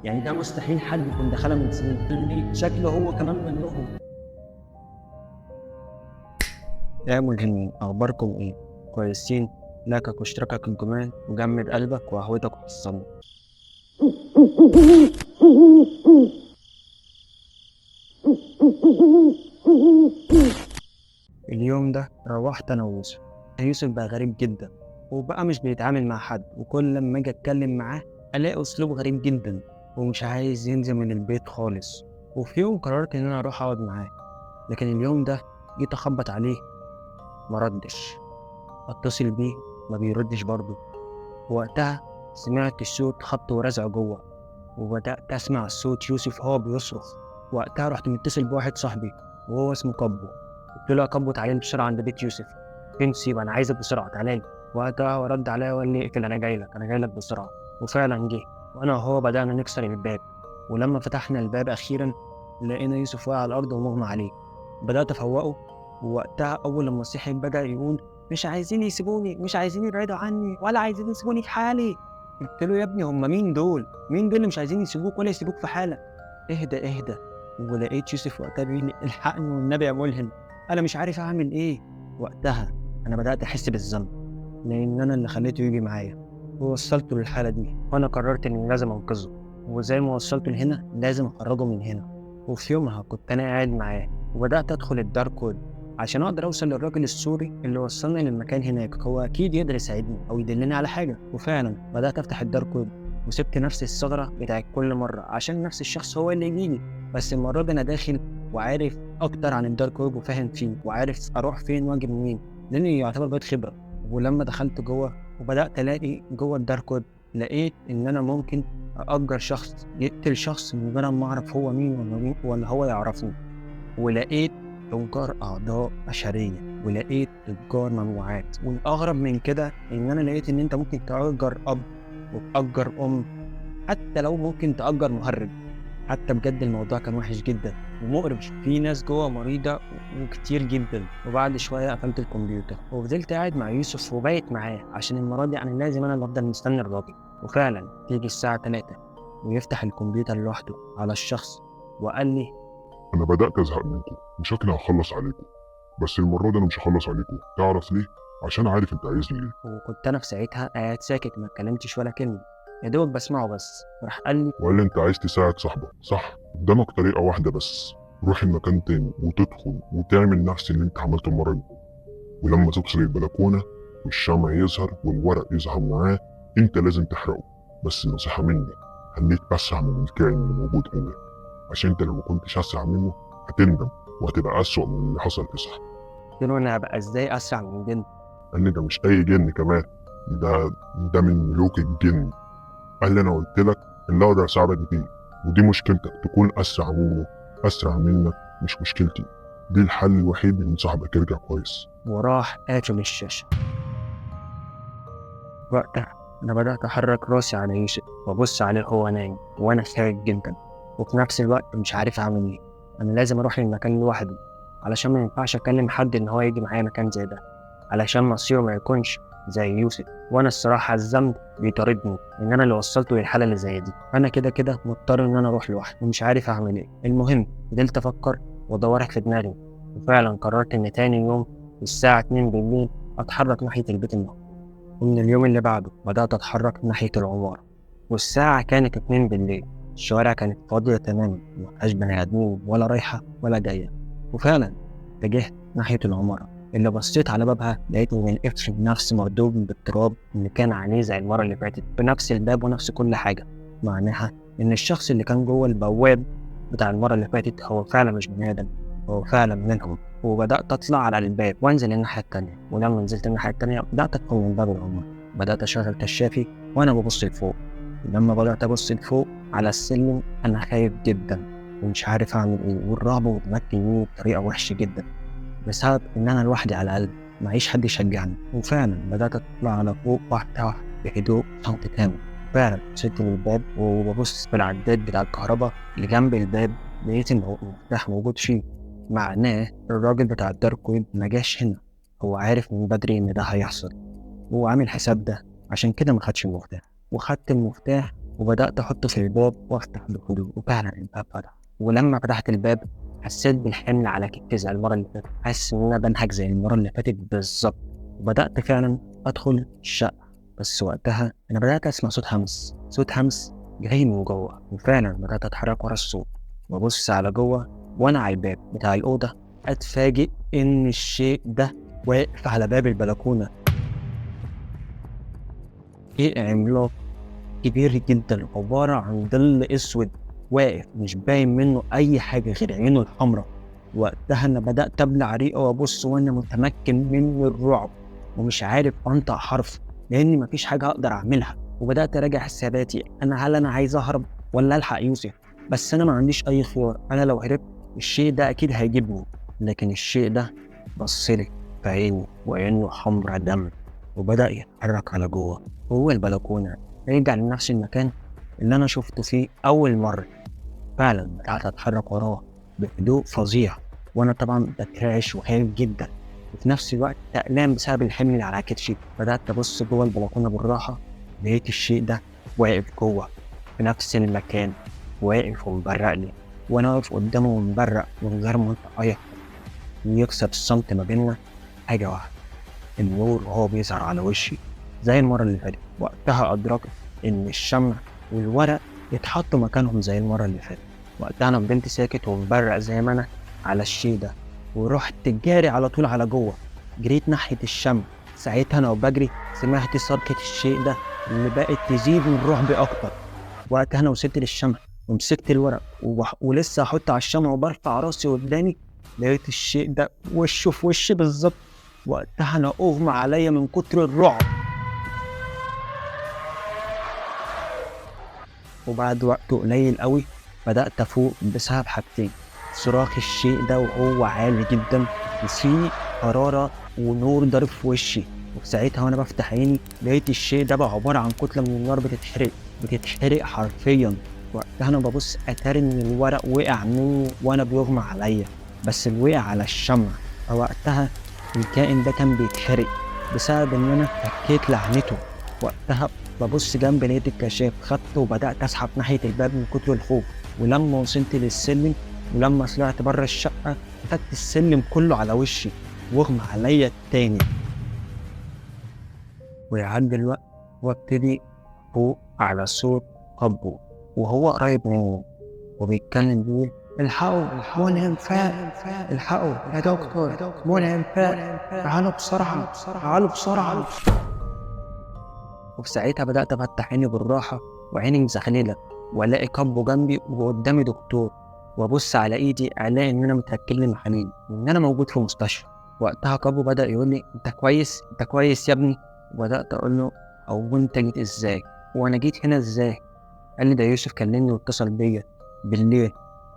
يعني ده مستحيل حد يكون دخلها من سنين، شكله هو كمان منهم. يا ملهمين، اخباركم ايه؟ كويسين؟ لايكك واشتراكك الجمال وجمد قلبك وقهوتك وحصلنا. اليوم ده روحت انا ويوسف. يوسف بقى غريب جدا وبقى مش بيتعامل مع حد، وكل لما اجي اتكلم معاه الاقي اسلوب غريب جدا ومش عايز ينزل من البيت خالص. وفي يوم قررت ان انا اروح اقعد معاه، لكن اليوم ده جيت اخبط عليه ما ردش، اتصل بيه ما بيردش برضه. وقتها سمعت الصوت خبط ورزع جوه، وبدأت اسمع صوت يوسف هو بيصرخ. وقتها رحت متصل بواحد صاحبي وهو اسمه كابو، قلت له يا كابو تعالى لي بسرعة عند بيت يوسف، فين سيب انا عايزك بسرعة تعالى لي. وقتها هو رد عليا وقال لي اقفل انا جاي لك، انا جاي لك بسرعة. وفعلا جه، وانا وهو بدأنا نكسر الباب، ولما فتحنا الباب اخيرا لقينا يوسف واقع على الارض ومغمى عليه. بدأت افوقه، ووقتها اول لما صحي بدأ يقول مش عايزين يسيبوني، مش عايزين يبعدوا عني، ولا عايزين يسيبوني في حالي. قلت له يا ابني هم مين دول؟ مين دول اللي مش عايزين يسيبوك ولا يسيبوك في حالك؟ اهدى اهدى. ولقيت يوسف وقتها بيقول لي الحقني والنبي يا ملهم، انا مش عارف اعمل ايه. وقتها انا بدأت احس بالذنب لان انا اللي خليته يجي معايا ووصلته للحالة دي، وانا قررت اني لازم انقذه، وزي ما وصلته لهنا لازم اخرجه من هنا. وفي يومها كنت انا قاعد معاه وبدأت ادخل ال dark web عشان اقدر اوصل للراجل السوري اللي وصلني للمكان هناك، هو اكيد يقدر يساعدني او يدلني على حاجة. وفعلا بدأت افتح ال dark web وسبت نفس الثغرة بتاعت كل مرة عشان نفس الشخص هو اللي يجيني، بس المرة دي انا داخل وعارف اكتر عن ال dark web وفاهم فيه وعارف اروح فين واجي منين، لاني يعتبر بقيت خبره. ولما دخلت جوه وبدات الاقي جوه ال dark web، لقيت ان انا ممكن اجر شخص يقتل شخص من غير ما اعرف هو مين ولا هو يعرفني، ولقيت تجار اعضاء بشرية، ولقيت تجار ممنوعات. والاغرب من كده ان انا لقيت ان انت ممكن تاجر اب وتاجر ام، حتى لو ممكن تاجر مهرب. حتى بجد الموضوع كان وحش جدا ومقرف، في ناس جوه مريضه وكتير جدا. وبعد شوية قفلت الكمبيوتر وفضلت قاعد مع يوسف وبايت معاه عشان المرة دي انا لازم انا اللي افضل مستني الراجل. وفعلا تيجي الساعة 3 ويفتح الكمبيوتر لوحده على الشخص وقال لي انا بدات ازهق منكم وشكلي هخلص عليكم، بس المرة دي انا مش هخلص عليكم، تعرف ليه؟ عشان عارف انت عايزني ليه. وكنت انا في ساعتها قاعد ساكت ما اتكلمتش ولا كلمة، يا دوب بسمعه بس. راح قال لي وقال لي انت عايز تساعد صاحبك صح؟ قدامك طريقه واحدة بس، روح المكان تاني وتدخل وتعمل نفس اللي انت عملته المرة دي، ولما تدخل البلكونه والشمع يظهر والورق يظهر معاه انت لازم تحرقه. بس النصيحة مني خليك اسرع من الكائن اللي موجود هنا، عشان انت لو ما كنتش اسرع منه هتندم وهتبقى اسوأ من اللي حصل في صاحبك. قلت له انا هبقى ازاي اسرع من الجن؟ قال لي ده مش اي جن كمان، ده من ملوك الجن. قال لي انا قلت لك اللي اقدر اساعدك بيه، ودي مشكلتك، تكون اسرع منه، اسرع منك مش مشكلتي، دي الحل الوحيد ان صاحبك يرجع كويس. وراح قافل الشاشة. وقتها انا بدات احرك راسي على يوسف وابص عليه هو نايم وانا خايف جدا، وفي نفس الوقت مش عارف اعمل ايه. انا لازم اروح للمكان لوحدي علشان ما ينفعش اكلم حد ان هو يجي معايا مكان زي ده، علشان مصيره ما يكونش زي يوسف. وانا الصراحة الذنب بيطاردني ان انا اللي وصلته للحالة اللي زي دي، انا كده كده مضطر ان انا اروح لوحدي ومش عارف اعمل ايه. المهم فضلت افكر وادورها في دماغي، وفعلا قررت ان تاني يوم الساعة 2 بالليل اتحرك ناحية البيت المهجور. ومن اليوم اللي بعده بدات اتحرك ناحية العمارة، والساعة كانت 2 بالليل. الشوارع كانت فاضية تماما، مفيهاش بني ادمين ولا رايحة ولا جاية. وفعلا اتجهت ناحية العمارة اللي بصيت على بابها لقيت ان القفل بنفس مردوب بالتراب اللي كان عليه زي المرة اللي فاتت، بنفس الباب ونفس كل حاجة. معناها ان الشخص اللي كان جوه البواب بتاع المرة اللي فاتت هو فعلا مش بني ادم، هو فعلا منهم. وبدات اطلع على الباب وانزل الناحية التانية، ولما نزلت الناحية التانية بدات ادخل من باب العمارة. بدات اشغل كشافي وانا ببص لفوق. لما بدات ابص لفوق على السلم انا خايف جدا ومش عارف اعمل ايه، والرعب متمكن مني بطريقة وحشة جدا بسبب ان انا لوحدي على الاقل معيش حد يشجعني. وفعلا بدات اطلع على فوق واحدة واحدة بهدوء صمت تام. فعلا وصلت للباب وببص في العداد بتاع الكهرباء اللي جنب الباب، لقيت ان المفتاح موجود فيه. معناه الراجل بتاع ال dark web ما جاش هنا، هو عارف من بدري ان ده هيحصل، هو عامل حساب ده، عشان كده ما خدش المفتاح. وخدت المفتاح وبدأت أحطه في الباب وأفتح بهدوء، وفعلا الباب فتح. ولما فتحت الباب حسيت بالحمل على كتفي زي المرة اللي فاتت، حاسس إن أنا بنهج زي المرة اللي فاتت بالظبط. وبدأت فعلا أدخل الشقة، بس وقتها أنا بدأت أسمع صوت همس، صوت همس جاي من جوه، وفعلا بدأت أتحرك ورا الصوت وأبص على جوه. وأنا على الباب بتاع الأوضة أتفاجئ إن الشيء ده واقف على باب البلكونة. شيء عملاق كبير جدا، عبارة عن ظل أسود واقف مش باين منه أي حاجة غير عينه الحمراء. وقتها أنا بدأت أبلع ريقي وأبص وأنا متمكن من الرعب ومش عارف أنطق حرف، لأن مفيش حاجة أقدر أعملها. وبدأت أراجع حساباتي، أنا هل أنا عايز أهرب ولا ألحق يوسف؟ بس أنا ما عنديش أي خيار، أنا لو هربت الشيء ده أكيد هيجيبني. لكن الشيء ده بصلي في عيني وعينه حمرا دم، وبدأ يتحرك على جوه جوه البلكونة، رجع لنفس المكان اللي أنا شفته فيه أول مرة. فعلا بدأت أتحرك وراه بهدوء فظيع، وأنا طبعا بترعش وخايف جدا، وفي نفس الوقت قلقان بسبب الحمل اللي على كتفي. بدأت أبص جوه البلكونة بالراحة، لقيت الشيء ده واقف جوه في نفس المكان، واقف ومبرق لي، وأنا واقف قدامه ومبرق من غير ما أنطق أي حاجة. ويكسر الصمت ما بيننا حاجة واحدة، النور وهو بيظهر على وشي زي المرة اللي فاتت. وقتها أدركت إن الشمع والورق يتحطوا مكانهم زي المرة اللي فاتت. وقتها أنا فضلت ساكت ومبرق زي ما أنا على الشيء ده، ورحت جاري على طول على جوه، جريت ناحية الشمع. ساعتها أنا وبجري سمعت صرخة الشيء ده اللي بقت تزيد من رعبي أكتر. وقتها أنا وصلت للشمع ومسكت الورق ولسه هحط على الشمع وبرفع راسي قدامي، لقيت الشيء ده وشه في وشي بالظبط. وقتها أنا أغمى عليا من كتر الرعب. وبعد وقت قليل قوي بدأت أفوق بسبب حاجتين، صراخ الشيء ده وهو عالي جدا، وفي حرارة ونور ضارب في وشي. وفي ساعتها وأنا بفتح عيني لقيت الشيء ده بقى عبارة عن كتلة من النار بتتحرق حرفيا. وقتها أنا ببص أتاري إن الورق وقع مني وأنا بيغمى عليا، بس الوقع على الشمع. فوقتها الكائن ده كان بيتحرق بسبب إن أنا فكيت لعنته. وقتها ببص جنب لقيت الكشاف، خدته وبدأت أسحب ناحية الباب من كتر الخوف. ولما وصلت للسلم ولما طلعت بره الشقة خدت السلم كله على وشي واغمى عليا التاني. ويعدي الوقت وابتدي فوق على صوت قبه وهو قريب مني وبيتكلم بيقول الحقوا ملهم فاق، الحقوا يا دكتور ملهم فاق، تعالوا بسرعة تعالوا بسرعة. وفي ساعتها بدأت أفتح عيني بالراحة وعيني مزغللة، وألاقي كبه جنبي وقدامي دكتور، وأبص على إيدي ألاقي إن أنا متركب لي محاليل وإن أنا موجود في مستشفى. وقتها كبه بدأ يقول لي أنت كويس، أنت كويس يا ابني. وبدأت أقول له أو أنت جيت إزاي؟ وأنا جيت هنا إزاي؟ قال لي ده يوسف كلمني واتصل بيا بالليل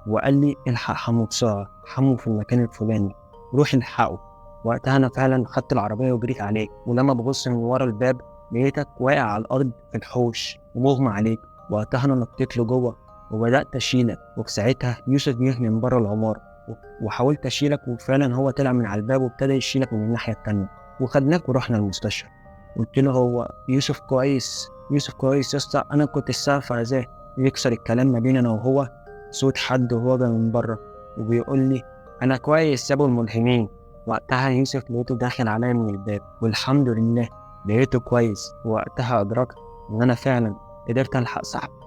وقال لي الحق حمو بسرعة، حمو في المكان الفلاني، روح الحقه. وقتها أنا فعلا خدت العربية وجريت عليه، ولما ببص من ورا الباب لقيتك واقع على الأرض في الحوش ومغمى عليك. وقتها أنا نطيت له جوه وبدأت أشيلك، وفي ساعتها يوسف جه من بره العمارة وحاولت أشيلك، وفعلا هو طلع من على الباب وابتدى يشيلك من الناحية التانية، وخدناك ورحنا المستشفى. قلت له هو يوسف كويس، يوسف كويس يا اسطى، أنا كنت السبب في عزاه. يكسر الكلام ما بين أنا وهو صوت حد وهو جاي من بره وبيقول لي أنا كويس يا أبو الملهمين. وقتها يوسف لقيته داخل عليا من الباب، والحمد لله لقيته كويس. وقتها أدركت إن أنا فعلا قدرت ألحق صاحبي.